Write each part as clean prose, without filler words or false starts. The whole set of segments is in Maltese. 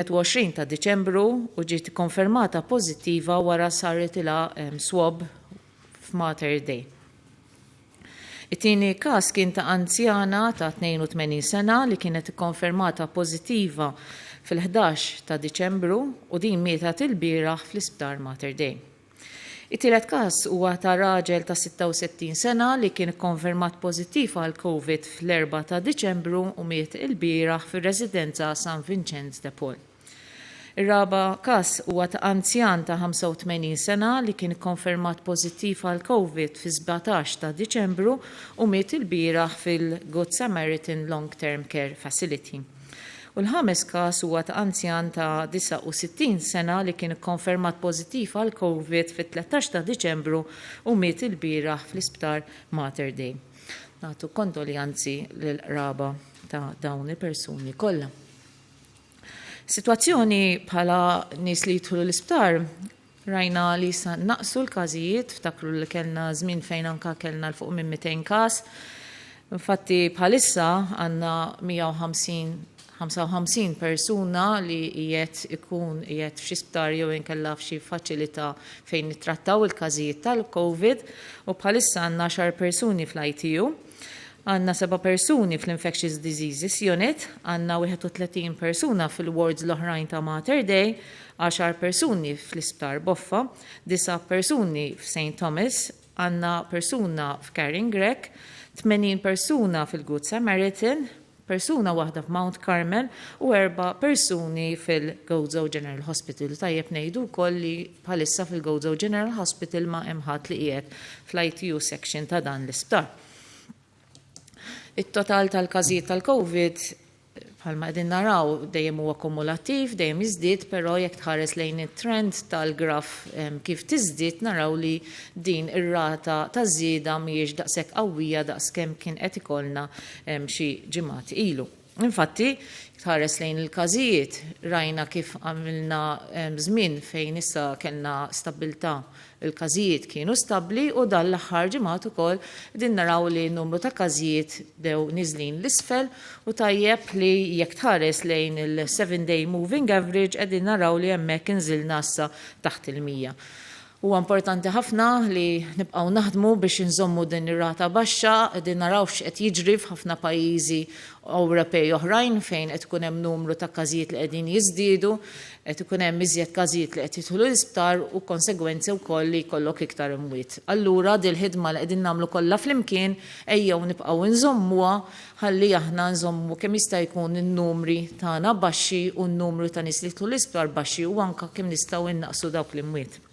21 ta' Diċembru u ġiet ikkonfermata pożittiva wara saritilha swab f'Mater Dei. It-tieni każ kien ta' anzjana ta' 82 sena li kienet ikkonfermata pożittiva fil-11 ta' Diċembru u din mietet ilbieraħ fl-Isptar Mater Dei. It-tielet każ huwa ta' raġel ta' 66 sena li kien ikkonfermat pożittiv għal Covid fl-erbgħa ta' Diċembru u miet ilbieraħ fir-residenza San Vinċenz de Paul. Ir-raba' każ huwa ta' anzjan ta' 85 sena li kien ikkonfermat pożittiv għal Covid fis-17 ta' Diċembru u miet ilbieraħ fil-Good Samaritan Long Term Care Facility. U l-ħames każ huwa ta' anzjan ta' 69 sena li kien ikkonfermat pożittiv għall-Covid fit-13 ta' Diċembru u miet ilbieraħ fl-Isptar Mater Dei. Nagħtu kondoljanzi lill-qraba ta' dawn il-persuni kollha. Sitwazzjoni bħala nies li jidħlu l-isptar Rajna li issa naqsu l-każijiet, ftakru li kellna żmien fejn anka kellna 'l fuq minn 200 każ. Infatti bħalissa għandna 150 55 persuna li qiegħed ikun qiegħed f'xi sptar jew inkella f'xi faċilità fejn nittrattaw il-każijiet tal-Covid u bħalissa għandna għaxar persuni fl-ITU. Għandna seba' persuni fl-Infectious Diseases Unit, għandna 31 persuna fil-wards l-oħrajn ta' Mater Dei, għaxar persuni fl-Isptar Boffa, disa' persuni f'Saint Thomas, għandna persuna f'Karin Grech, 80 persuna fil-Good Samaritan, persuna waħda f'Mount Carmel u erba' persuni fil-Gozo General Hospital. Tajjeb ngħidu wkoll li bħalissa fil-Gozo General Hospital ma hemm ħadd li qiegħed fl-ITU section ta' dan l-isptar. It-total tal-każijiet tal-Covid bħalma qegħdin naraw dejjem huwa kumulattiv, dejjem jiżdied, però jekk tħares lejn it-trend tal-graf kif tiżdied naraw li din ir-rata ta' żieda mhijiex daqshekk qawwija daqs kemm kien qed ikollna xi ġimgħat ilu. Infatti, tħares lejn il-każijiet, rajna kif għamilna żmien fejn issa kellna stabbiltà, il-każijiet kienu stabbli u dan l-aħħar ġimgħat ukoll qegħdin naraw li n-numru ta' każijiet bdew niżlin 'l isfel u tajjeb li jekk tħares lejn il-seven day moving average qegħdin naraw li hemmhekk inżilna issa taħt il-100. Huwa importanti ħafna li nibqgħu naħdmu biex inżommu din ir-rata baxxa. Qegħdin naraw x'qed jiġri f'ħafna pajjiżi Ewropej oħrajn fejn qed ikun hemm numru ta' każijiet li qegħdin jiżdiedu, qed ikun hemm iżjed każijiet li qed jidħlu l-isptar u konsegwenzi wkoll li jkollok iktar imwiet. Allura dil-ħidma li qegħdin nagħmlu kollha flimkien ejjew nibqgħu nżommuha ħalli aħna nżommu kemm jista' jkun in-numri tagħna baxxi u n-numru ta' nies li jidħlu l-isptar baxxi u anke kemm nistgħu innaqqsu dawk l-imwiet.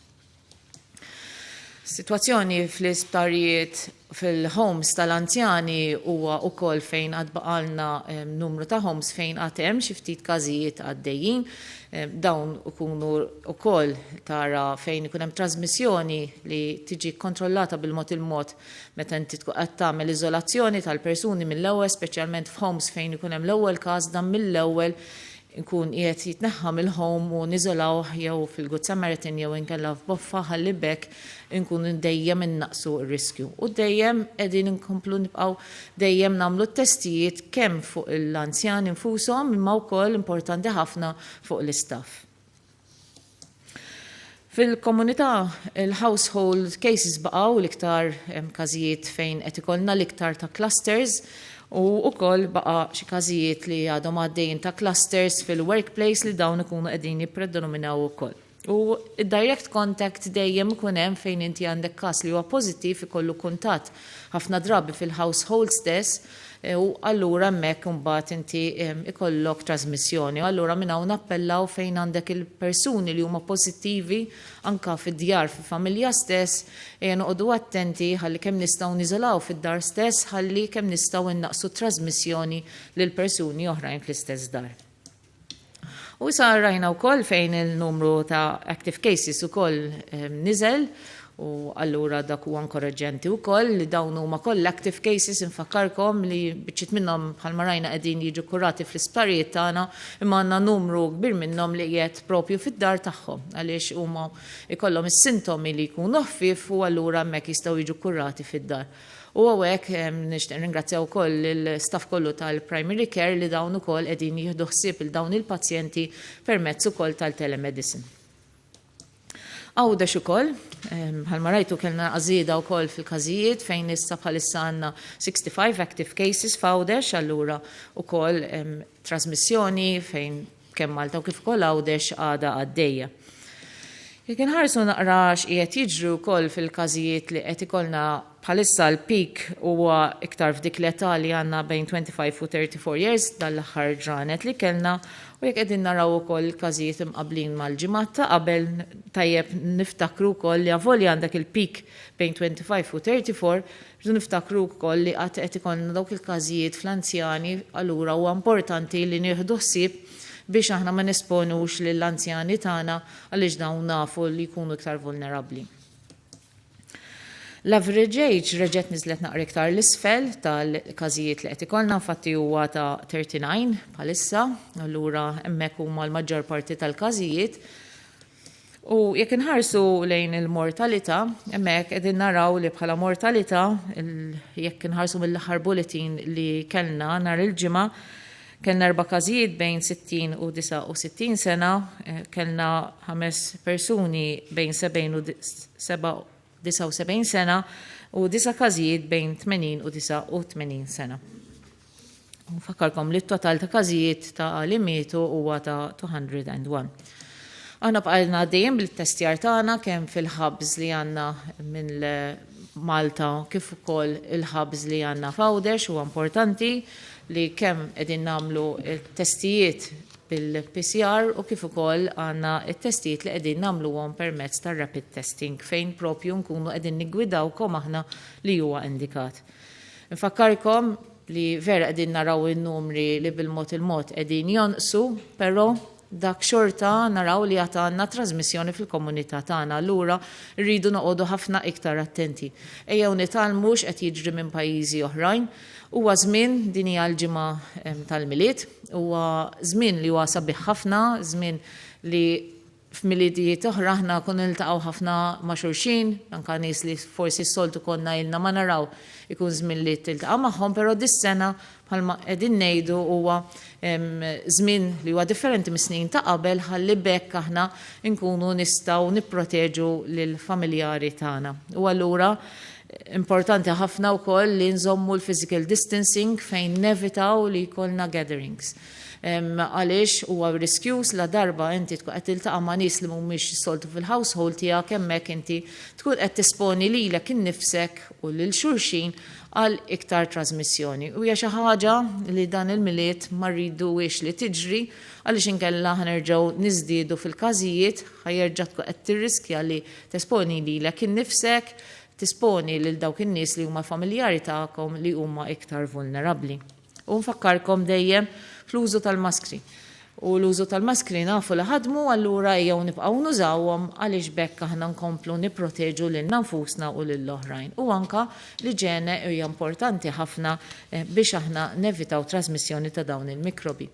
Sitwazzjoni fl-isptarijiet fil-homes tal-anzjani huwa wkoll fejn għad baqalna numru ta' homes fejn għad hemm xi ftit każijiet għaddejjin. Dawn ikunu wkoll tara fejn ikun hemm trasmissjoni li tiġi kkontrollata bil-mod il-mod Meta inti tkun qed tagħmel iżolazzjoni tal-persuni mill-ewwel, speċjalment f'homes fejn ikun hemm l-ewwel każ, dan mill-ewwel ikun qiegħed jitneħħa mill-home u niżolawh jew fil-Good Samaritan jew inkella f'boffa ħalli b'hekk inkunu dejjem innaqqsu r-riskju. U dejjem qegħdin inkomplu nibqgħu dejjem nagħmlu t-testijiet kemm fuq l-anzjani nfushom imma wkoll importanti ħafna fuq l-istaff. Fil-komunità, il-household cases baqgħu l-iktar każijiet fejn qed ikollna l-iktar ta' clusters u wkoll baqa' xi każijiet li għadhom għaddejjin ta' clusters fil-workplace li dawn ikunu qegħdin jippredominaw ukoll. U d-direct contact dejjem ikun hemm fejn inti għandek każ li huwa pożittiv ikollu kuntatt ħafna drabi fil-household stess U allura hemmhekk imbagħad inti ikollok trasmissjoni. U allura minn hawn nappellaw fejn għandek il-persuni li huma pożittivi anke fid-djar fil-familja stess, ejja noqogħdu attenti ħalli kemm nistgħu niżolaw fid-dar stess ħalli kemm nistgħu nnaqqsu t-trasmissjoni lil persuni oħrajn fl-istess dar. U issa rajna wkoll fejn il-numru ta' active cases ukoll niżel. U allura dak huwa inkoraġġenti wkoll li dawn huma kollha active cases. Infakkarkom li biċċiet minnhom, bħalma rajna, qegħdin jiġu kurati fl-isptarijiet tagħna, imma għandna numru kbir minnhom li qiegħed propju fid-dar tagħhom għaliex huma ikollhom is-sintomi li jkunu ħfief u allura hemmhekk jistgħu jiġu kurati fid-dar. U hawnhekk nixtieq ringrazzja wkoll il-staff kollu tal-primary care li dawn ukoll qegħdin jieħdu ħsieb il dawn il-pazjenti permezz ukoll tal-telemedicine. Għawdex ukoll, bħalma rajtu, kellna żieda wkoll fil-każijiet fejn issa bħalissa għandna 65 active cases f'Għawdex, allura ukoll trasmissjoni fejn kemm Malta u kif ukoll Għawdex għadha għaddejja. Jekk inħarsu naqra x'qiegħed jiġri wkoll fil-każijiet li qed ikollna bħalissa, l-peak huwa iktar f'dik l-età li għandna bejn 25 u 34 years dal-aħħar ġranet li kellna, u jekk qegħdin naraw ukoll il-każijiet imqablin mal-ġimgħat ta' qabel, tajjeb niftakru wkoll li avolja għandek il-peak bejn 25 u 34, rridu niftakru wkoll li qatt qed ikollna dawk il-każijiet fl-anzjani, allura huwa importanti li nieħdu ħsieb biex aħna ma nesponux lill-anzjani tagħna għaliex dawn nafu li jkunu iktar vulnerabbli. L-average age reġgħet niżlet naqra iktar l-isfel tal-każijiet li qed ikollna, infatti huwa ta' 39 bħalissa, allura hemmhekk huma l-maġġor parti tal-każijiet. U jekk inħarsu lejn il-mortalità, hemmhekk qegħdin naraw li bħala mortalità, jekk inħarsu mill-aħħar bulletin li kellna nhar il-Ġimgħa, kellna erba' każijiet bejn 60 u 69 sena, kellna ħames persuni bejn 70 u 79 sena u disa' każijiet bejn 80 u 89 sena. Nfakkarkom li t-total ta' każijiet ta' li mietu huwa ta' 201. Aħna bqajna għaddejjin bil-testjar tagħna kemm fil-hubs li għandna minn Malta kif ukoll il-hubs li għandna f'Għawdex. Huwa importanti li kemm qegħdin nagħmlu testijiet bil-PCR u kif ukoll għandna t-testijiet li qegħdin nagħmluhom permezz tar-rapid testing fejn propju nkunu qegħdin niggwidawkom aħna li huwa indikat. Nfakkarkom li vera qegħdin naraw in-numri li bil-mod il-mod qegħdin jonqsu, però dak xorta naraw li għad għandna trasmissjoni fil-komunità tagħna, allura rridu noqogħdu ħafna iktar attenti. Ejjew nitgħallmu x'qed jiġri minn pajjiżi oħrajn. Huwa żmien, din hija l-ġimgħa tal-Milied, huwa żmien li huwa sabiħ ħafna, żmien li f'Milidijiet oħra aħna konna niltaqgħu ħafna ma' xulxin, anka nies li forsi s-soltu konna ilna ma naraw, ikun żmien li tiltaqa' magħhom, però dis-sena, bħalma qegħdin ngħidu, huwa żmien li huwa differenti mis-snin ta' qabel ħalli b'hekk aħna nkunu nistgħu nipproteġu lill-familjari tagħna. U allura importanti ħafna wkoll li nżommu l-physical distancing fejn nevitaw li jkollna gatherings. Għaliex huwa riskjuż la darba inti tkun qed tiltaqa' ma' nies li mhumiex soltu fil-household tiegħek, hemmhekk inti tkun qed tesponi lilek innifsek u lil xulxin għal iktar trasmissjoni. U hija xi ħaġa li dan il-Milied ma rridux li tiġri għaliex inkella ħa nerġgħu niżdiedu fil-każijiet, ħa jerġa' tkun qed tirriskja li tesponi lilek innifsek, tesponi lil dawk in-nies li huma familjari tagħkom li huma iktar vulnerabbli. U nfakkarkom dejjem fl-użu tal-maskri. U l-użu tal-maskri nafu li ħadmu, allura ejjew nibqgħu nużawhom għaliex b'hekk aħna nkomplu nipproteġu lilna nfusna u lill-oħrajn. U anka l-iġene hija importanti ħafna biex aħna nevitaw trasmissjoni ta' dawn il-mikrobi.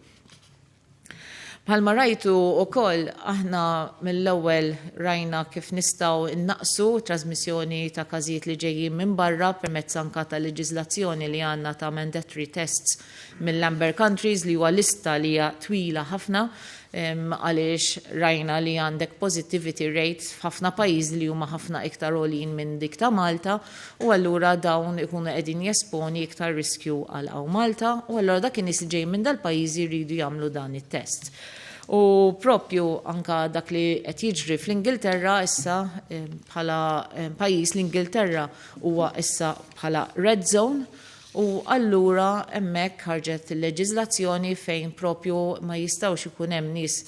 Bħalma rajtu wkoll, aħna mill-ewwel rajna kif nistgħu innaqsu trasmissjoni ta' każijiet li ġejjin minn barra permezz anka ta' leġiżlazzjoni li għandna ta' mandatory tests mill-amber countries, li huwa lista li hija twila ħafna, għaliex rajna li għandek positivity rates f'ħafna pajjiżi li huma ħafna iktar għoljin minn dik ta' Malta u allura dawn ikunu qegħdin jesponi iktar riskju għal hawn Malta u allura dak in-nies li ġejjin minn dal-pajjiżi jridu jagħmlu dan it-test. U propju anka dak li qed jiġri fl-Ingilterra issa, bħala pajjiż l-Ingilterra huwa issa bħala red zone u allura hemmhekk ħarġet il-leġiżlazzjoni fejn propju ma jistgħux ikun hemm nies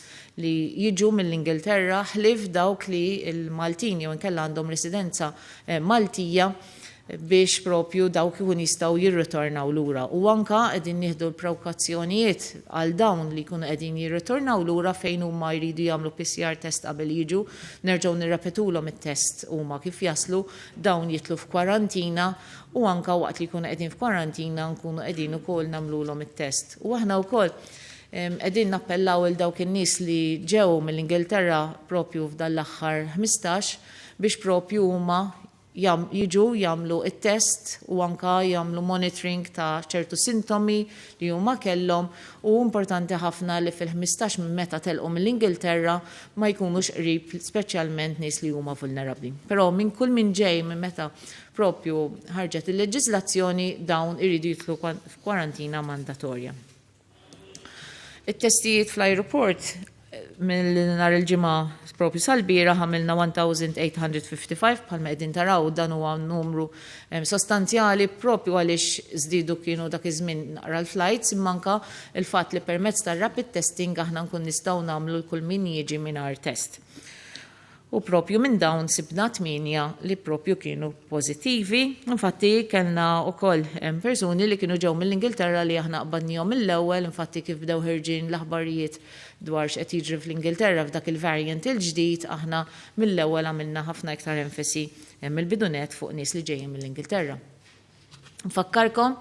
li jiġu mill-Ingilterra ħlief dawk li l-Maltin jew inkella għandhom residenza Maltija. biex propju dawk ikun jistgħu jirritornaw lura. U anka qegħdin nieħdu l-prewkazzjonijiet għal dawn li jkunu qegħdin jirritornaw lura fejn huma jridu jagħmlu PCR test qabel jiġu, nerġgħu nirrepetulhom it-test huma kif jaslu, dawn jidħlu f'kwarantina u anka waqt li jkunu qegħdin f'kwarantina nkunu qegħdin ukoll nagħmlulhom it-test. U aħna wkoll qegħdin nappellaw 'il dawk in-nies li ġew mill-Ingilterra propju f'dan l-aħħar 15 biex propju huma jiġu jagħmlu t-test u anka jagħmlu monitoring ta' ċertu sintomi li huma kellhom u importanti ħafna li fil-15 minn meta telqu mill-Ingilterra ma jkunux qrib speċjalment nies li huma vulnerabbli. Però minn kull min ġej minn meta propju ħarġet il-leġiżlazzjoni dawn iridu jidħlu f'kwarantina mandatorja. It-testijiet fl-ajruport mill nhar il-Ġimgħa propju sal-bieraħ għamilna 1855 bħalma qegħdin taraw dan huwa numru sostanzjali propju għaliex żdiedu kienu dak iż-żmien naqra l-flights imma anka il-fatt li permezz tar-rapid testing aħna nkun nistgħu nagħmlu l kull min jiġi mingħajr test. U propju minn dawn sibna 8 li propju kienu pożittivi. Infatti kellna wkoll persuni li kienu ġew mill-Ingilterra li aħna qbadnihom mill-ewwel, infatti kif bdew ħerġin l-aħbarijiet dwar x'qed jiġri fl-Ingilterra f'dak il-variant il-ġdid, aħna mill-ewwel għamilna ħafna iktar enfasi mill-bidu nett fuq nies li ġejjin mill-Ingilterra. Nfakkarkom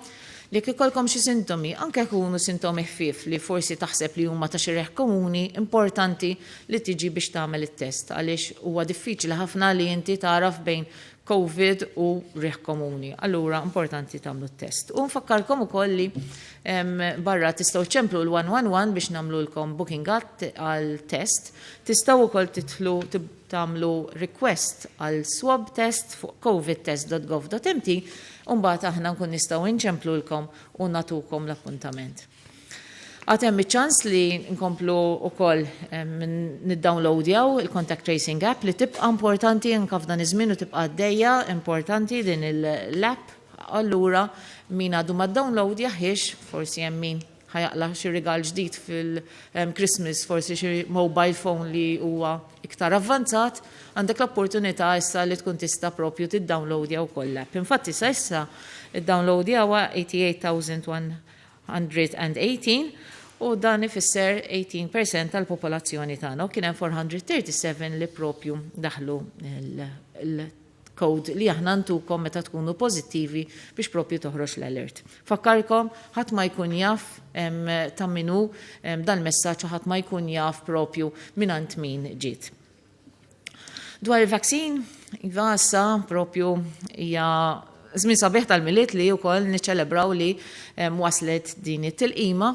li jekk ikollkom xi sintomi, anke jekk ikunu sintomi ħfief li forsi taħseb li huma ta' xi reħ komuni, importanti li tiġi biex tagħmel it-test għaliex huwa diffiċli ħafna li inti tagħraf bejn Covid u riħ komuni. Allura importanti tagħmlu t-test. U nfakkarkom ukoll li barra tistgħu ċemplu l-111 biex nagħmlulkom booking għal test. Tistgħu wkoll titlu tagħmlu request għal swab test fuq covidtest.gov.mt u mbagħad aħna nkun nistgħu nċemplulkom u nagħtukom l-appuntament. Għad hemm iċ-ċans li nkomplu wkoll niddownloadjaw il-contact tracing app li tibqa' importanti anke f'dan iż-żmien u tibqa' għaddejja importanti din l-app. Allura min għadu ma ddownloadjahiex, forsi hemm min ħa jaqla' xi rigal ġdid fil-Christmas, forsi xi mobile phone li huwa iktar avvanzat, għandek l-opportunità issa li tkun tista' propju tiddownloadja wkoll l-app. Infatti sa issa iddownloadjawha 88,118 u dan ifisser 18% tal-popolazzjoni tagħna u kien hemm 437 li propju daħlu l code li aħna ntukom meta tkunu pożittivi biex propju toħroġ l-alert. Fakkarkom, ħadd ma jkun jaf ta' min hu dal-messaġġ u ħadd ma jkun jaf propju mingħand min ġiet. Dwar il-vaccine, iva issa propju hija żmien sabiħ tal-Milied li wkoll niċċelebraw li waslet din it-tilqima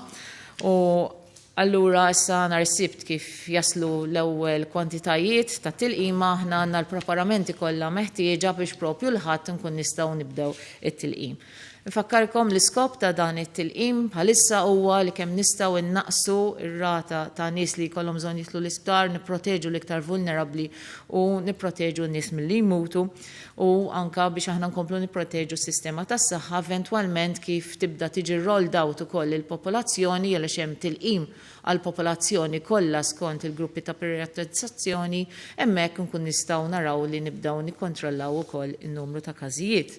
u Allura issa nhar is-Sibt kif jaslu l-ewwel kwantitajiet ta' tilqima aħna għandna l-preparamenti kollha meħtieġa biex propju l-Ħadd nkun nistgħu nibdew it-tilqim. Infakkarkom l-iskop ta' dan it-tilqim bħalissa huwa li kemm nistgħu nnaqqsu r-rata ta' nies li jkollhom bżonn jidħlu l-isptar, nipproteġu l-iktar vulnerabbli u nipproteġu n-nies milli jmutu u anke biex aħna nkomplu nipproteġu s-sistema tas-saħħa eventwalment kif tibda tiġi rolled out ukoll lill-popolazzjoni għaliex hemm tilqim għall-popolazzjoni kollha skont il-gruppi ta' prijoritizzazzjoni, hemmhekk nkun nistgħu naraw li nibdew nikkontrollaw ukoll in-numru ta' każijiet.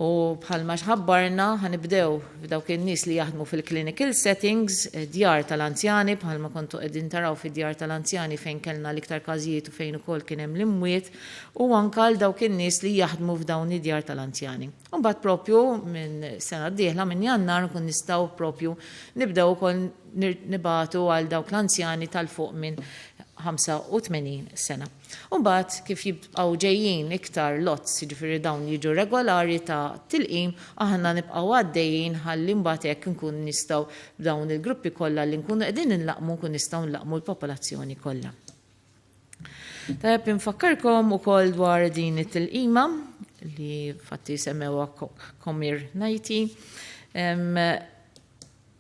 U bħalma ħabbarna ħa nibdew b'dawk in-nies li jaħdmu fil-clinical settings, djar tal-anzjani, bħalma kontu qegħdin taraw fid-djar tal-anzjani fejn kellna l-iktar każijiet u fejn ukoll kien hemm l-imwiet, u anke għal dawk in-nies li jaħdmu f'dawn id-djar tal-anzjani. U mbagħad propju minn sena d-dieħla minn Jannar nkun nistgħu propju nibdew ukoll nibagħtu għal dawk l-anzjani tal-fuq minn 85 sena. U mbagħad kif jibqgħu ġejjin iktar lots, jiġifieri dawn jiġu regolari ta' tilqim, aħna nibqgħu għaddejjin ħalli mbagħad hekk inkunu nistgħu b'dawn il-gruppi kollha li nkunu qegħdin inlaqqmu nkunu nistgħu nlaqqmu l-popolazzjoni kollha. Tajjeb infakkarkom ukoll dwar din it-tilqima li fatti semmewha Comirnaty.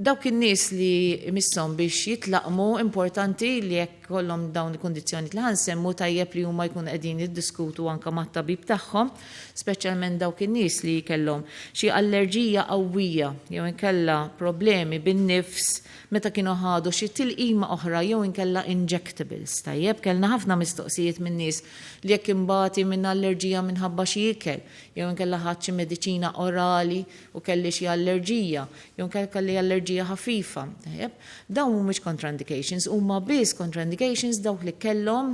Dawk in-nies li jmisshom biex jitlaqqmu importanti li jekk jekk kollhom dawn il-kundizzjoni li ħa nsemmu, tajjeb li huma jkunu qegħdin jiddiskutu anke mat-tabib tagħhom, speċjalment dawk in-nies li kellhom xi allerġija qawwija jew inkella problemi bin-nifs meta kienu ħadu xi tilqima oħra jew inkella injectables. Tajjeb, kellna ħafna mistoqsijiet minn nies li jekk inbati minn allerġija minħabba xi ikel, jew inkella ħadt xi mediċina orali u kelli xi allerġija, jew inkella kelli allerġija ħafifa. Tajjeb, dawn mhumiex contraindications, huma biss contraindications dawk li kellhom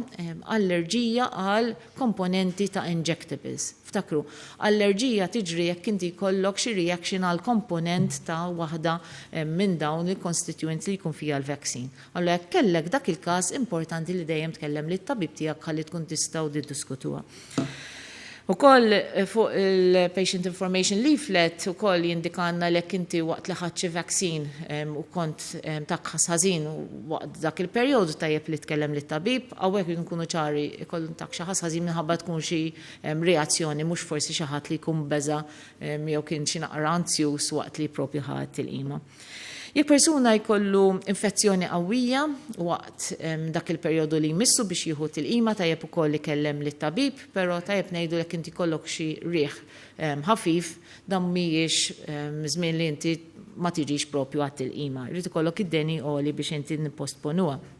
allerġija għal komponenti ta' injectables. Ftakru, allerġija tiġri jekk inti jkollok xi reaction għal komponent ta' waħda minn dawn il-constituents li jkun fiha l-vaccine. Allura jekk kellek dak il-każ, importanti li dejjem tkellem lit-tabib tiegħek ħalli tkun tistgħu tiddiskutuha. Ukoll fuq il-Patient Information Leaflet ukoll jindikanna li jekk inti waqt li ħadt xi vaccine u kont tak ħass ħażin waqt dak il-perjodu, tajjeb li tkellem lit-tabib. Hawnhekk nkunu ċari, ikollu tak xi ħass ħażin minħabba tkun xi reazzjoni, mhux forsi xi ħadd li jkun beża jew kien xi naqra anzjuż waqt li propju ħadd tilqima. Jekk persuna jkollu infezzjoni qawwija waqt dak il-perjodu li jmissu biex jieħu tilqima, tajjeb ukoll ikellem lit-tabib, però tajjeb ngħidu jekk inti jkollok xi riħ ħafif, dan mhijiex żmien li inti ma tiġix propju għat-tilqima. Irid ikollok id-deni għoli biex inti nipposponuha.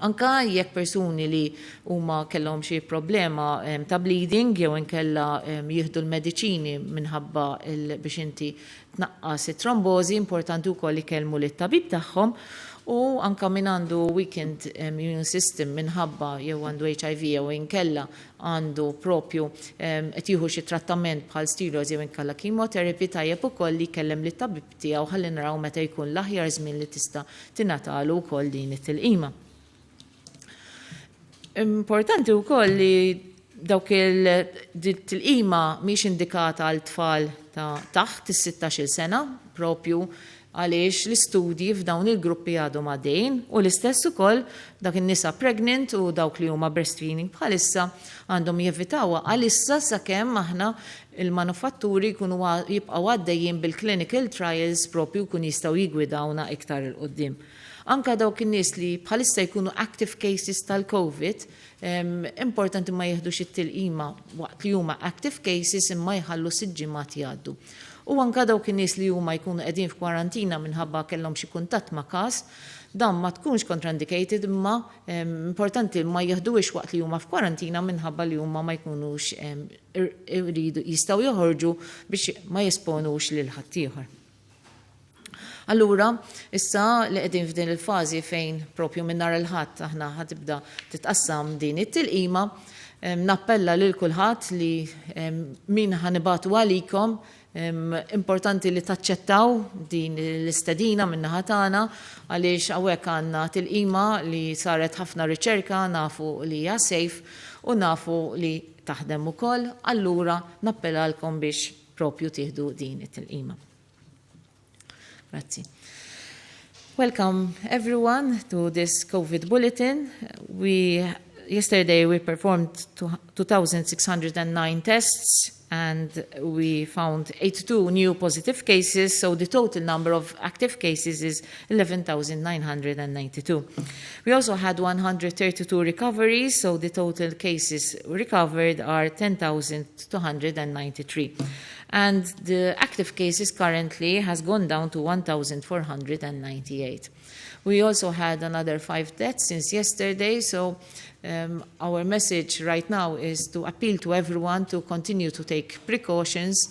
Anka jekk persuni li huma kellhom xi problema ta' bleeding jew inkella jieħdu l-mediċini minħabba biex inti tnaqqas it-trombożi, importanti wkoll ikellmu lit-tabib tagħhom, u anka min għandu weakened immune system minħabba jew għandu HIV jew inkella għandu propju qed jieħu xi trattament bħal steroids jew inkella chemotherapy, tajjeb ukoll li jkellem lit-tabib tiegħu ħalli naraw meta jkun l-aħjar żmien li tista' tingħatalu wkoll din it-tilqima. Importanti wkoll li dawk il-tilqima mhix indikata għal tfal ta' taħt is-16 sena, propju għaliex l-istudji f'dawn il-gruppi għadhom għaddejjin, u l-istess ukoll dak in-nisa pregnant u dawk li huma breastfeeding bħalissa għandhom jevitawha għalissa sakemm aħna il-manufatturi jkunu jibqgħu għaddejjin bil-clinical trials propju jkun jistgħu jigwidawna iktar 'il quddiem. Anka dawk in-nies li bħalissa jkunu active cases tal-COVID, importanti ma jieħdux it-tilqima waqt li huma active cases imma jħallu 6 ġimgħat jgħaddu. U anka dawk in-nies li huma jkunu qegħdin f'kwarantina minħabba kellhom xi kuntatt ma' każ, dan ma tkunx contraindicated imma importanti ma jieħduhiex waqt li huma f'kwarantina minħabba li huma ma jkunux iridu jistgħu joħorġu biex ma jesponux lil ħaddieħor. Allura, issa li qegħdin f'din il-fażi fejn propju minn nhar il-Ħadd aħna ħa tibda titqassam din it-tilqima, nappella lil kulħadd li min ħa nibagħtu għalikom, importanti li taċċettaw din l-istedina min-naħa tagħna, għaliex hawnhekk għandna tilqima li saret ħafna riċerka, nafu li hija safe u nafu li taħdem ukoll, allura nappellalkom biex propju tieħdu din it-tilqima. Grazzi. Welcome, everyone, to this COVID bulletin. We yesterday we performed 2,609 tests and we found 82 new positive cases, so the total number of active cases is 11,992. We also had 132 recoveries, so the total cases recovered are 10,293. And the active cases currently has gone down to 1,498. We also had another five deaths since yesterday, so our message right now is to appeal to everyone to continue to take precautions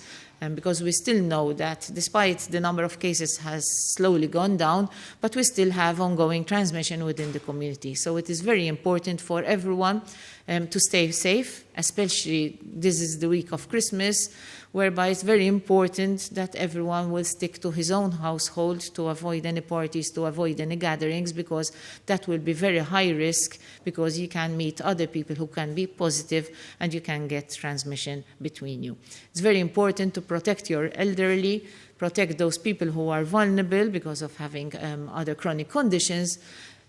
because we still know that despite the number of cases has slowly gone down, but we still have ongoing transmission within the community. So it is very important for everyone to stay safe, especially this is the week of Christmas, whereby it's very important that everyone will stick to his own household, to avoid any parties, to avoid any gatherings, because that will be very high risk, because you can meet other people who can be positive and you can get transmission between you. It's very important to protect your elderly, protect those people who are vulnerable because of having other chronic conditions,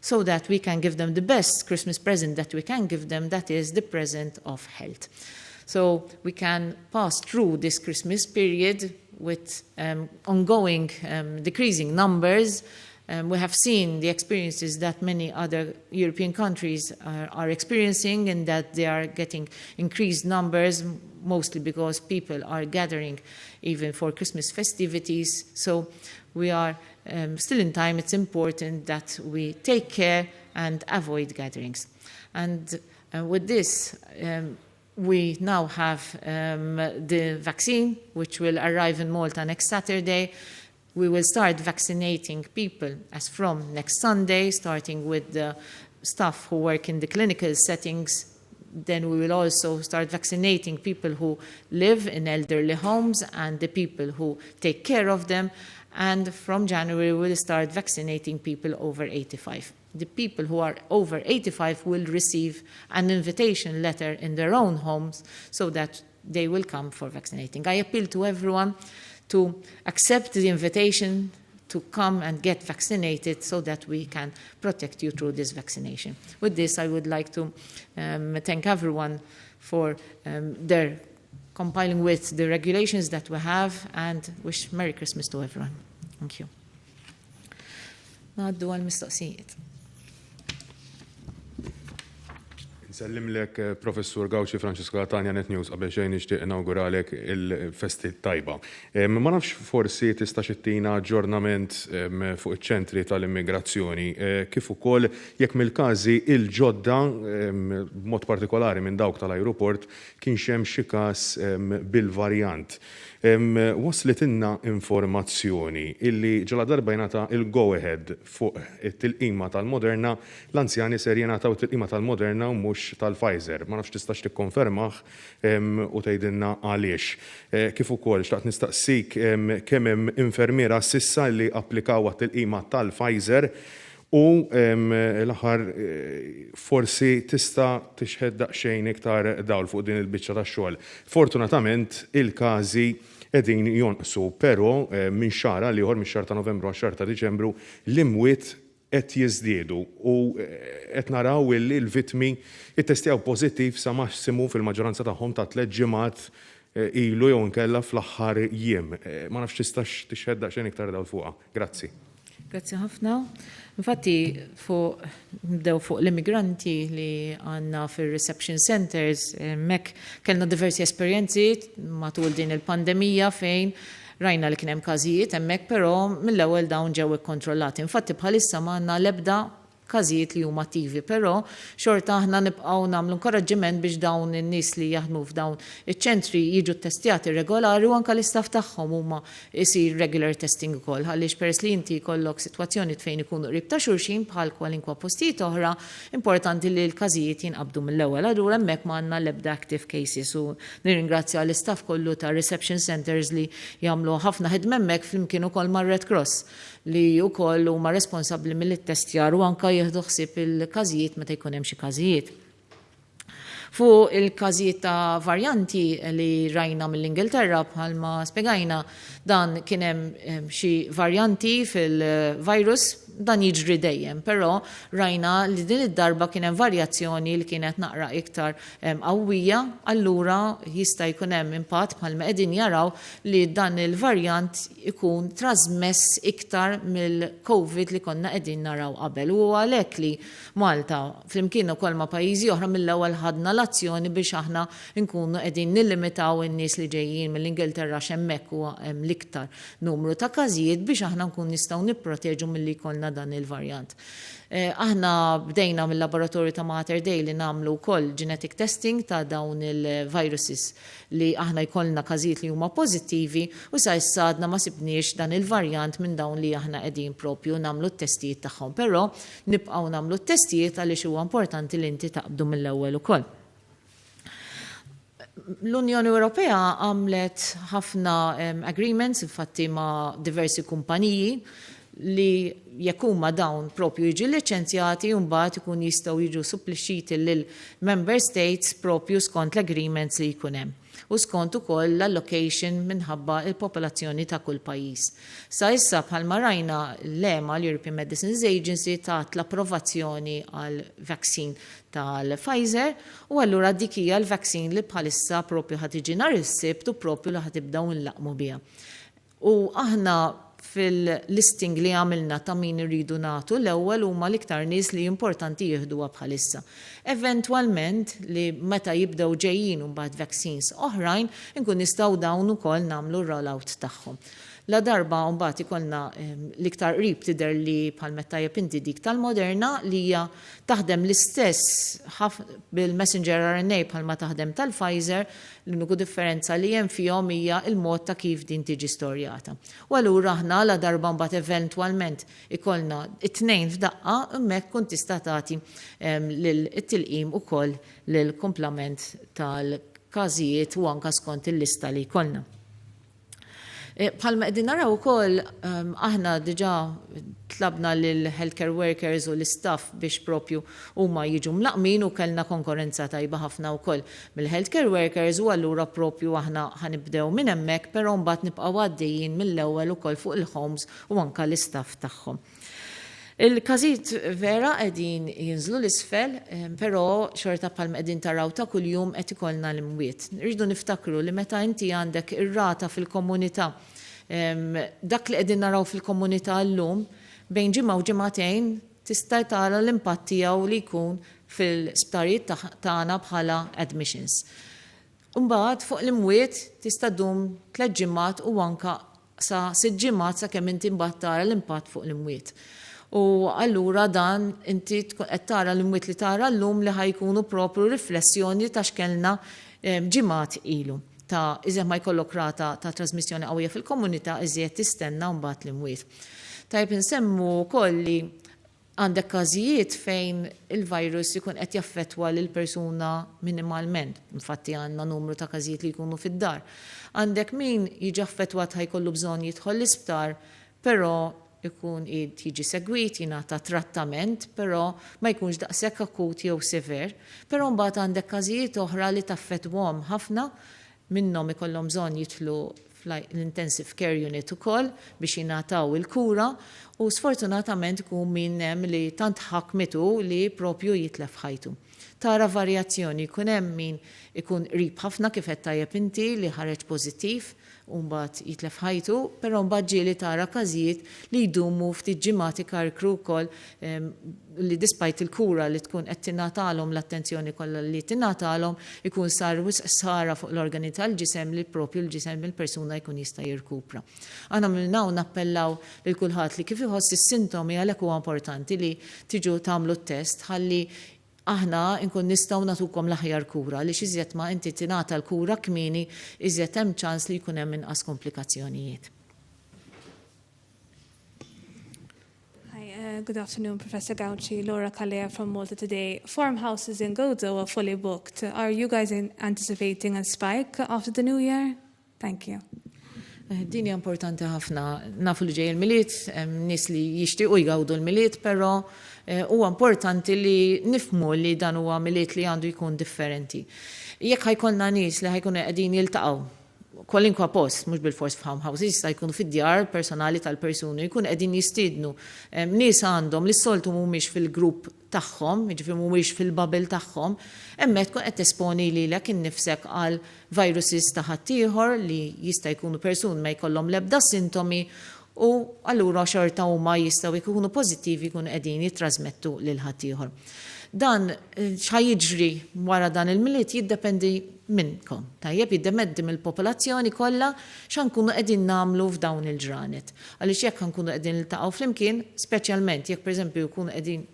so that we can give them the best Christmas present that we can give them, that is the present of health. So we can pass through this Christmas period with ongoing decreasing numbers. We have seen the experiences that many other European countries are experiencing and that they are getting increased numbers, mostly because people are gathering even for Christmas festivities. So we are still in time. It's important that we take care and avoid gatherings. And with this, we now have the vaccine, which will arrive in Malta next Saturday. We will start vaccinating people as from next Sunday, starting with the staff who work in the clinical settings. Then we will also start vaccinating people who live in elderly homes and the people who take care of them. And from January, we will start vaccinating people over 85. The people who are over 85 will receive an invitation letter in their own homes so that they will come for vaccinating. I appeal to everyone to accept the invitation to come and get vaccinated so that we can protect you through this vaccination. With this, I would like to thank everyone for their compiling with the regulations that we have and wish Merry Christmas to everyone. Thank you. Ngħaddu għal-mistoqsijiet. Nsellimlek, Professur Gauci, Francisco Latania, Net News. Qabel xejn nixtieq nawguralek il-festi tajba. Ma nafx forsi tista' ttina aġġornament fuq iċ-ċentri tal-immigrazzjoni, kif ukoll jekk mill-każi il-ġodda, b'mod partikolari minn dawk tal-ajruport, kienx hemm xi każ bil-varjant. Waslitilna informazzjoni illi ġaladarba jingħata il-go-ahead fuq it-tilqima tal-Moderna, l-anzjani ser jingħataw it-tilqima tal-Moderna u mhux tal-Pfizer. Ma nafx tistax tikkonfermah u tgħidilna għaliex. Kif ukoll xtaqt nistaqsik kemm hemm infermiera s'issa li applikaw għat-tilqima tal-Pfizer u l-aħħar, forsi tista' tixħet daqsxejn iktar dawl fuq din il-biċċa tax-xogħol. Fortunatament il-każi qegħdin jonqsu, però minn xahar għal ieħor, mix-xahar ta' Novembru għax-xahar ta' Diċembru, l-imwiet qed jiżdiedu u qed naraw illi l-vittmi ittestjaw pożittiv sa massimu fil-maġġoranza tagħhom ta' 3 ġimgħat ilu jew inkella fl-aħħar jiem. Ma nafx tistax tixħet daqsxejn iktar dawl fuqha. Grazzi. Grazzi ħafna. Infatti, fuq nibdew fuq l-immigranti li għandna fil-reception centers, mek kellna diversi esperjenzi matul din il-pandemija fejn rajna li kien hemm każijiet hemmhekk, però mill-ewwel dawn ġew ikkontrollati. Infatti bħalissa m'għandna l-ebda każijiet li huma attivi, però xorta aħna nibqgħu nagħmlu inkoraġġiment biex dawn in-nies li jaħdmu f'dawn iċ-ċentri jiġu testjati regolari u anke l-istaff tagħhom huma isir regular testing ukoll, għaliex peress li inti jkollok sitwazzjoni fejn ikunu qrib ta' xulxin bħal kwalinkwa postijiet oħra, importanti li l-każijiet jinqabdu mill-ewwel. Allura hemmhekk m'għandna l-ebda active cases u nirringrazzja l-istaff kollu ta' reception centers li jagħmlu ħafna ħidma hemmhekk flimkien ukoll mar-Red Cross li wkoll huma responsabbli mill-testjar u anka jieħdu ħsieb il-każijiet meta jkun hemm xi każijiet. Fuq il-każijiet ta' varjanti li rajna mill-Ingilterra, bħalma spjegajna, dan kien hemm xi varjanti fil-virus, dan jiġri dejjem, però rajna li din id-darba kien hemm varjazzjoni li kienet naqra iktar qawwija, allura jista' jkun hemm impatt bħalma qegħdin jaraw li dan il-varjant ikun trasmess iktar mill-COVID li konna qegħdin naraw qabel. U għalhekk li Malta, flimkien ukoll ma' pajjiżi oħra, mill-ewwel ħadna l-azzjoni biex aħna nkunu qegħdin nillimitaw in-nies li ġejjin mill-Ingilterra, x'hemmhekk huwa hemm l-iktar numru ta' każijiet, biex aħna nkun nistgħu nipproteġu milli jkollna dan il-varjant. Aħna bdejna mill-laboratorju ta' Mater Dei li nagħmlu wkoll genetic testing ta' dawn il-viruses li aħna jkollna każijiet li huma pożittivi u sa issa għadna ma sibniex dan il-varjant minn dawn li aħna qegħdin propju nagħmlu t-testijiet tagħhom. Però nibqgħu nagħmlu t-testijiet għaliex huwa importanti li inti taqbdu mill-ewwel ukoll. L-Unjoni Ewropea għamlet ħafna agreements infatti ma' diversi kumpaniji li jekk huma dawn propju jiġu liċenzjati, mbagħad ikun jistgħu jiġu supplixxiti lil member states propju skont l-agreements li jkun hemm u skont ukoll l-allocation minħabba il-popolazzjoni ta' kull pajjiż. Sa issa, bħalma rajna, l-EMA, l-European Medicines Agency, tat l-approvazzjoni għal vaccine tal-Pfizer u allura dik hija l-vaccine li bħalissa propju ħa tiġi nhar is-Sibt u propju li ħa tibdew nlaqqmu biha. U aħna fil-listing li għamilna ta' min irridu nagħtu l-ewwel huma l-iktar nies li importanti jieħduha bħalissa. Eventwalment li meta jibdew ġejjin imbagħad vaccines oħrajn inkun nistgħu dawn ukoll nagħmlu r-roll out tagħhom. Ladarba mbagħad ikollna l-iktar qrib tidher li bħal meta tajjeb inti dik tal-Moderna li hija taħdem l-istess bil-messenger RNA bħalma taħdem tal-Pfizer, l-uniku differenza li hemm fihom hija l-mod ta' kif din tiġi storjata. U allura aħna ladarba mbagħad eventwalment ikollna t-tnejn f'daqqa hemmhekk tkun tista' tagħti it-tilqim ukoll lill-kumplament tal-każijiet u anke skont il-lista li jkollna. Bħalma qegħdin naraw ukoll aħna diġà tlabna lil healthcare workers u l-istaff biex propju huma jiġu mlaqqmin u kellna konkorrenza tajba ħafna wkoll mill-healthcare workers u allura propju aħna ħa nibdew minn hemmhekk però mbagħad nibqgħu għaddejjin mill-ewwel ukoll fuq il-homes u anke l-istaff tagħhom. Il-każijiet vera qegħdin jinżlu 'l isfel, però xorta bħalma qegħdin taraw ta' kuljum qed ikollna l-imwiet. Irridu niftakru li meta inti għandek ir-rata fil-komunità, dak li qegħdin naraw fil-komunità llum, bejn ġimgħa u ġimagħtejn tista' tara l-impatt tiegħu li jkun fil-sptarijiet tagħna bħala admissions. Imbagħad fuq l-imwiet tista' ddum tlett ġimgħat u anke sa sitt ġimgħat sakemm inti mbagħad tara l-impatt fuq l-imwiet. U allura dan inti tkun qed tara l-imwiet li tara llum li ħa jkunu propru riflessjoni ta' x'kellna ġimgħat ilu. Ta' iżjed ma jkollok rata ta' trasmissjoni qawwija fil-komunità iżjed tistenna mbagħad l-imwiet. Tajjeb insemmu wkoll li Għandek każijiet fejn il-virus ikun qed jaffettwa lill-persuna minimalment. Infatti għandna numru ta' każijiet li jkunu fid-dar. Għandek min jiġi affettwat ħa jkollu bżonn jidħol l-isptar, però jkun qiegħed jiġi segwit, jingħata trattament, però ma jkunx daqshekk akut jew sever. Però mbagħad għandek każijiet oħra li taffettwahom ħafna Minnhom ikollhom bżonn jidħlu fl-intensive care unit ukoll biex jingħataw il-kura u sfortunatament ikun min hemm li tant ħakmitu li propju jitlef ħajtu. Tara varjazzjoni, jkun hemm min ikun qrib ħafna kif għedt tajjeb inti li ħareġ pożittiv u mbagħad jitlef ħajtu, però mbagħad ġieli tara każijiet li jdumu ftit ġimgħat ikarkru wkoll li despite il-kura li tkun qed tingħatalhom l-attenzjoni kollha li tingħatalhom ikun sar wisq ħsara fuq l-organi tal-ġisem li propju l-ġisem il-persuna jkun jista' jirkupra. Aħna minn hawn nappellaw lil kulħadd li kif iħoss is-sintomi għalhekk huwa importanti li tiġu tagħmlu t-test ħalli aħna nkun nistgħu nagħtukom l-aħjar kura għaliex iżjed ma inti tingħata l-kura kmieni iżjed hemm ċans li jkun hemm inqas komplikazzjonijiet. Hi, good afternoon, Professor Gauci. Laura Calleja from Malta Today. Farmhouses in Gozo are fully booked. Are you guys anticipating a spike after the new year? Thank you. Din hija importanti ħafna. Nafu li ġej il-Milied, nies li jixtiequ jgawdu l-Milied, però huwa importanti li nifhmu li dan huwa Milied li għandu jkun differenti. Jekk ħa jkollna nies li ħa jkunu qegħdin jiltaqgħu kwalinkwa post, mhux bilfors f'farmhouses, jista' jkunu fid-djar personali tal-persuni, jkunu qegħdin jistiednu nies għandhom li s-soltu mhumiex fil-grupp tagħhom, jiġifieri mhumiex fil-bubble tagħhom, hemmhekk tkun qed tesponi lilek innifsek għal viruses ta' ħaddieħor li jista' jkunu persuni ma jkollhom l-ebda sintomi u allura xorta huma jistgħu jkunu pożittivi jkunu qegħdin jittrażmettu lil ħaddieħor. Dan x'ħa jiġri wara dan il-Milied jiddependi minnkom, tajjeb, jiddependi mill-popolazzjoni kollha x'ħa nkunu qegħdin nagħmlu f'dawn il-ġranet. Għaliex jekk ħa nkunu qegħdin niltaqgħu flimkien, speċjalment jekk pereżempju jkunu qegħdin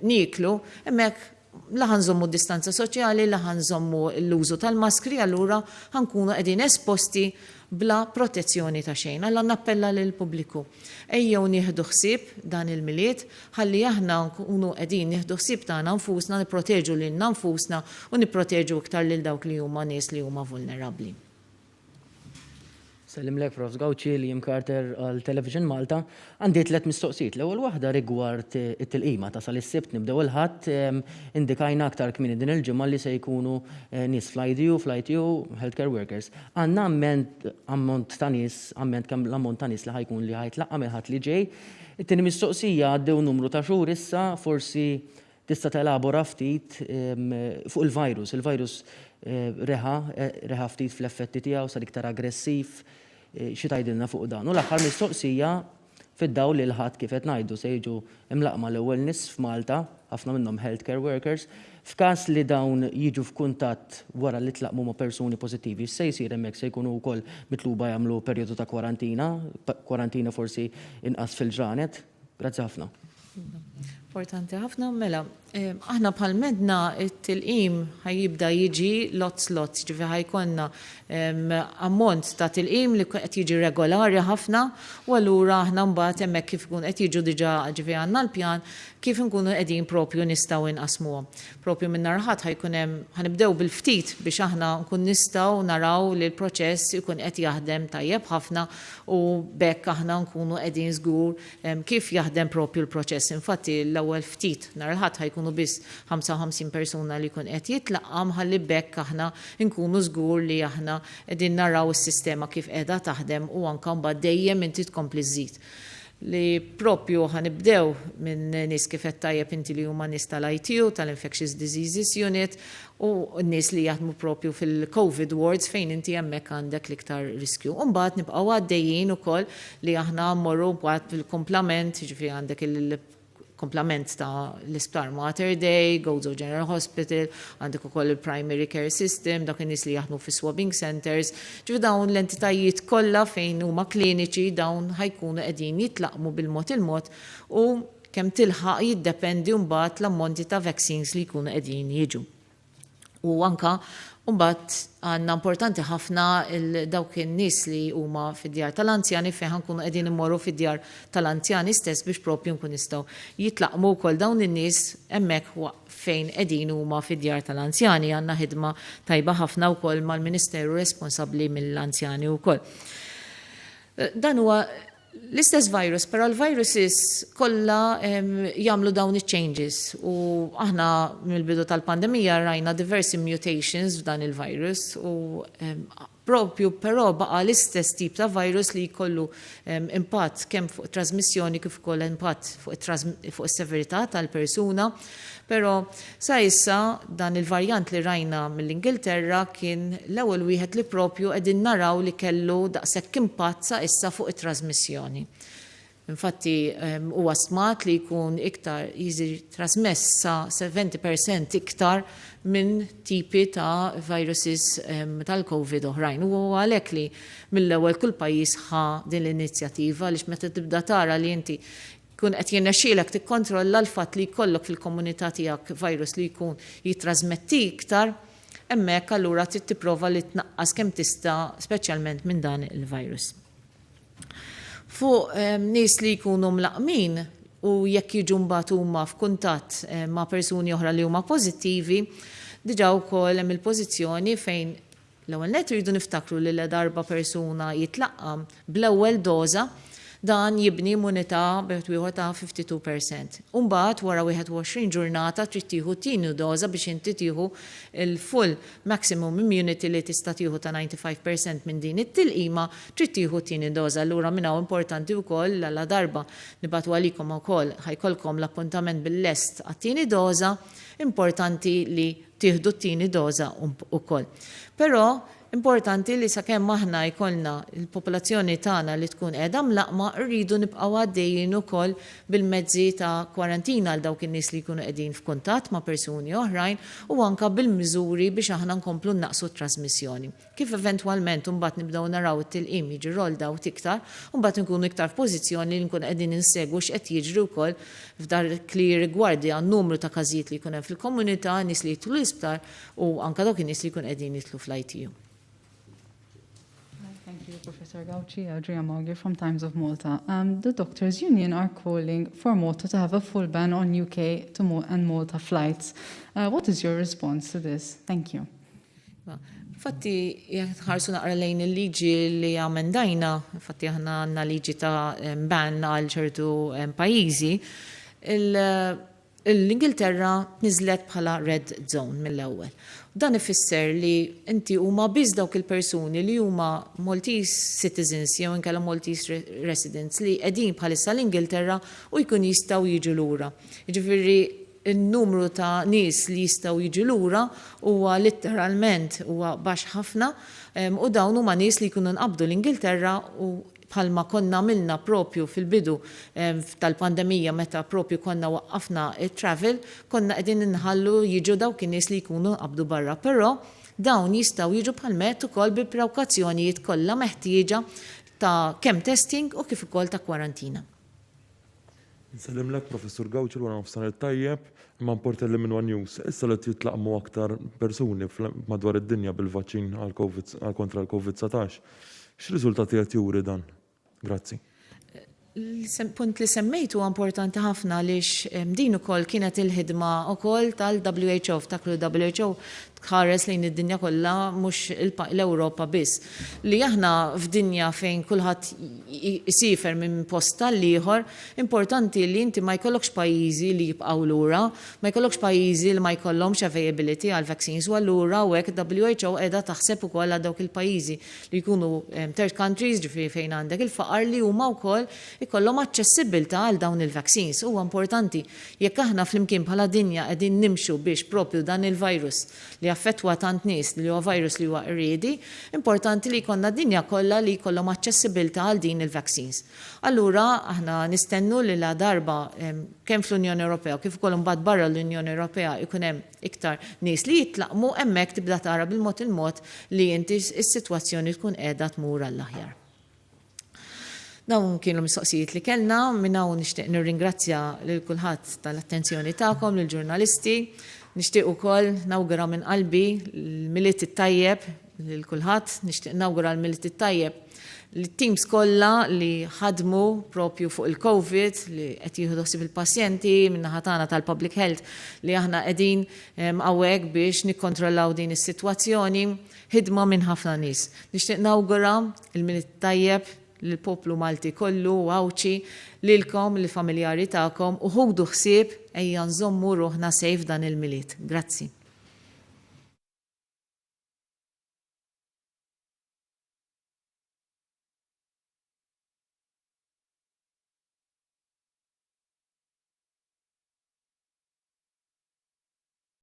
nieklu, hemmhekk la ħa nżommu d-distanza soċjali, la ħa nżommu l-użu tal-maskri, allura ħa nkunu qegħdin esposti bla protezzjoni ta' xejn. Alla nappella lill-pubbliku. Ejjew nieħdu ħsieb dan il-Milied ħalli aħna nkunu qegħdin nieħdu ħsieb tagħna nfusna, nipproteġu lilna nfusna u nipproteġu iktar lil dawk li huma nies li huma vulnerabbli. Sellimlek Prof. Gauci, Liam Carter għal Television Malta. Għandi tlet mistoqsijiet. L-ewwel waħda rigward it-tilqima tasal is-Sibt nibdew il-Ħadd indikajna aktar kmieni din il-ġimgħa li se jkunu nies fl-IDU, fl-ITU, healthcare workers. Għandna amment ammont ta' nies, amment kemm l-ammont ta' nies li ħa jkun li ħa jitlaqqam il-Ħadd li ġej. It-tieni mistoqsija għaddew numru ta' xhur issa, forsi Tista' telabora ftit fuq il-virus. Il-virus reħa, reħa ftit fl-effetti tiegħu, sar iktar aggressiv. Xi tgħidilna fuq dan? U l-aħħar mistoqsija fid-dawl li l-Ħadd kif qed ngħidu se jiġu mlaqqma l-ewwel nies f'Malta, ħafna minnhom healthcare workers, f'każ li dawn jiġu f'kuntatt wara li tlaqqmu ma' persuni pożittivi, x'se jsir hemmhekk? Se jkunu wkoll mitluba jagħmlu perjodu ta' kwarantina, kwarantina forsi inqas fil-ġranet? Grazzi ħafna. Importanti ħafna, mela, aħna bħal medna it-tilqim ħajibda jiġi lots lots, ġifi ħajkonna ammont ta' tilqim li qed jiġi regolari ħafna u allura aħna mbagħad hemmhekk kif ikun qed jiġu diġà ġifi għandna l-pjan kif inkunu qegħdin propju nistgħu inqasmuhom. Propju minn nhar Ħadd ħajkun hemm ħanibdew bil-ftit biex aħna nkun nistgħu naraw li l-proċess ikun qed jaħdem tajjeb ħafna u b'hekk aħna nkunu qegħdin żgur kif jaħdem propju l-proċess. Infatti l-ewwel ftit nhar il-Ħadd ħa jkunu biss 55 persuna li jkun qed jitlaqqam ħalli b'hekk aħna nkunu żgur li aħna qegħdin naraw is-sistema kif qiegħda taħdem u anke mbagħad dejjem inti tkompli żżid. Li propju ħa nibdew minn nies kif għedt tajjeb inti li huma nies tal-ITU, tal-Infectious Diseases Unit, u n-nies li jaħdmu propju fil-Covid wards fejn inti hemmhekk għandek l-iktar riskju. U mbagħad nibqgħu għaddejjin ukoll li aħna mmorru mbagħad fil-kumplament, jiġifieri għandek il-kumplament ta' l-Isptar Mater Dei, Gozo General Hospital, għandek ukoll il-primary care system, dak in-nies li jaħdmu fi swabbing centers, ġifieri dawn l-entitajiet kollha fejn huma kliniċi dawn ħa jkunu qegħdin jitlaqqmu bil-mod il-mod u kemm tilħaq jiddependi mbagħad l-ammonti ta' vaccines li jkunu qegħdin jiġu. U anka mbagħad għandna importanti ħafna dawk in-nies li huma fid-djar tal-anzjani fejn ħankunu qegħdin immorru fid-djar tal-anzjani stess biex propju nkun nistgħu jitlaqqmu wkoll dawn in-nies hemmhekk fejn qegħdin huma fid-djar tal-anzjani. Għandna ħidma tajba ħafna wkoll mal-Ministeru responsabbli mill-anzjani wkoll. Dan huwa l-istess virus, però l-viruses kollha jagħmlu dawn iċ-changes u aħna mill-bidu tal-pandemija rajna diversi mutations f'dan il-virus u propju però baqa l-istess tip ta' virus li jkollu impatt kemm fuq trasmissjoni kif ukoll impatt fuq is-severità tal-persuna. Però sa issa dan il-varjant li rajna mill-Ingilterra kien l-ewwel wieħed li propju qegħdin naraw li kellu daqshekk impatt sa issa fuq it-trasmissjoni. Infatti huwa stmat li jkun iktar jiġi trasmess sa 70% iktar minn tipi ta' viruses tal-Covid oħrajn. U għalhekk li mill-ewwel kull pajjiż ħa din l-inizjattiva għaliex meta tibda tara li inti jkun qed jirnexxielek tikkontrolla l-fatt li jkollok fil-komunità tiegħek virus li jkun jittrasmetti iktar, hemmhekk allura trid tipprova li tnaqqas kemm tista' speċjalment minn dan il-virus. Fuq nies li jkunu mlaqqmin u jekk jiġu mbagħad huma f'kuntatt ma' persuni oħra li huma pożittivi, diġà wkoll hemm il-pożizzjoni fejn L-ewwel nett irridu niftakru li ladarba persuna jitlaqqam bl-ewwel doża, dan jibni immunità b'wieħed u ieħor ta' 52%. U mbagħad wara 21 ġurnata trid tieħu t-tieni doża biex inti tieħu l-full maximum immunity li tista' tieħu ta' 95% minn din it-tilqima, trid tieħu t-tieni doża. Allura minn hawn importanti wkoll la ladarba nibagħtu għalikom ukoll ħa jkollkom l-appuntament bil-lest għat-tieni doża, importanti li tieħdu t-tieni doża wkoll. Però importanti li sakemm aħna jkollna l-popolazzjoni tagħna li tkun qiegħda mlaqqma rridu nibqgħu għaddejjin ukoll bil-mezzi ta' kwarantina għal dawk in-nies li jkunu qegħdin f'kuntatt ma' persuni oħrajn u anke bil-miżuri biex aħna nkomplu nnaqqsu t-trasmissjoni. Kif eventwalment imbagħad nibdew naraw it-tilqim jiġi rolled out iktar, imbagħad inkunu iktar f'pożizzjoni li nkunu qegħdin insegwu x'qed jiġri wkoll f'dak li jirrigwardja n-numru ta' każijiet li jkun hemm fil-komunità, nies li jidħlu l-isptar u anke dawk in-nies li jkunu qegħdin jidħlu fl-ITU. Thank you, Professor Gauci. Adria Magri from Times of Malta. The Doctors Union are calling for Malta to have a full ban on UK to Mo and Malta flights. What is your response to this? Thank you. Infatti, jekk tħarsu naqra lejn il-liġi li amendajna, infatti aħna għandna liġi ta' ban għal ċertu pajjiżi, l-Ingilterra tniżlet bħala red zone mill-ewwel. Dan ifisser li inti huma biss dawk il-persuni li huma Maltese citizens jew inkella Maltese residents li qegħdin bħalissa l-Ingilterra u jkun jistgħu jiġu lura. Jiġifieri. n-numru ta' nies li jistgħu jiġu lura huwa litteralment huwa baxx ħafna u dawn huma nies li jkunu nqabdu l-Ingilterra u bħalma konna għamilna propju fil-bidu tal-pandemija meta propju konna waqqafna t-travel, konna qegħdin inħallu jiġu dawk in-nies li jkunu nqabdu barra. Però dawn jistgħu jiġu bħalma għedt ukoll bil-prewkazzjonijiet kollha meħtieġa ta' kemm testing u kif ukoll ta' kwarantina. Insellimlek Professur Gauci l-wara nofsinhar it-tajjeb, Iman Portelli minn one News. Issa li qed jitlaqqmu aktar persuni madwar id-dinja bil-vaċċin għall-Covid għal kontra l-Covid 19, x'riżultati qed juri dan? Grazzi. Il-punt li semmejt huwa importanti ħafna għaliex din ukoll kienet il-ħidma ukoll tal-WHO. Ftakru l-WHO tħares lejn id-dinja kollha mhux l-Ewropa biss. Li aħna f'dinja fejn kulħadd isiefer minn post għall-ieħor, importanti li inti ma jkollokx pajjiżi li jibqgħu lura, ma jkollokx pajjiżi li ma jkollhomx availability għal vaccines u allura hawnhekk WHO qiegħda taħseb ukoll għal dawk il-pajjiżi li jkunu third countries, ġifieri fejn għandek il-faqar li huma wkoll ikollhom aċċessibbiltà għal dawn il-vaccines. Huwa importanti jekk aħna flimkien bħala dinja qegħdin nimxu biex propju dan il-virus li affettwa tant nies li huwa virus li huwa qerriedi, importanti li jkollna d-dinja kollha li jkollhom aċċessibbiltà għal din il-vaccines. Allura aħna nistennu li la darba kemm fl-Unjoni Ewropea u kif ukoll imbagħad barra l-Unjoni Ewropea jkun hemm iktar nies li jitlaqqmu, hemmhekk tibda tara bil-mod il-mod li inti s-sitwazzjoni tkun qiegħda tmur għall-aħjar. Dawn kienu l-mistoqsijiet li kellna, minn hawn nixtieq nirringrazzja lil kulħadd tal-attenzjoni tagħkom, lill-ġurnalisti. Nixtieq ukoll nawgura minn qalbi l-Milied it-tajjeb lil kulħadd, nixtieq nawgura l-Milied it-tajjeb lit-teams kollha li ħadmu propju fuq il-Covid, li qed jieħdu ħsieb il-pazjenti min-naħa tagħna tal-Public Health li aħna qegħdin hawnhekk biex nikkontrollaw din is-sitwazzjoni, ħidma minn ħafna nies. Nixtieq nawgura l-Milied it-tajjeb lill-poplu Malti kollu u Għawdxi, lilkom, lill-familjari tagħkom u ħudu ħsieb ejja nżommu ruħna safe dan il-Milied. Grazzi.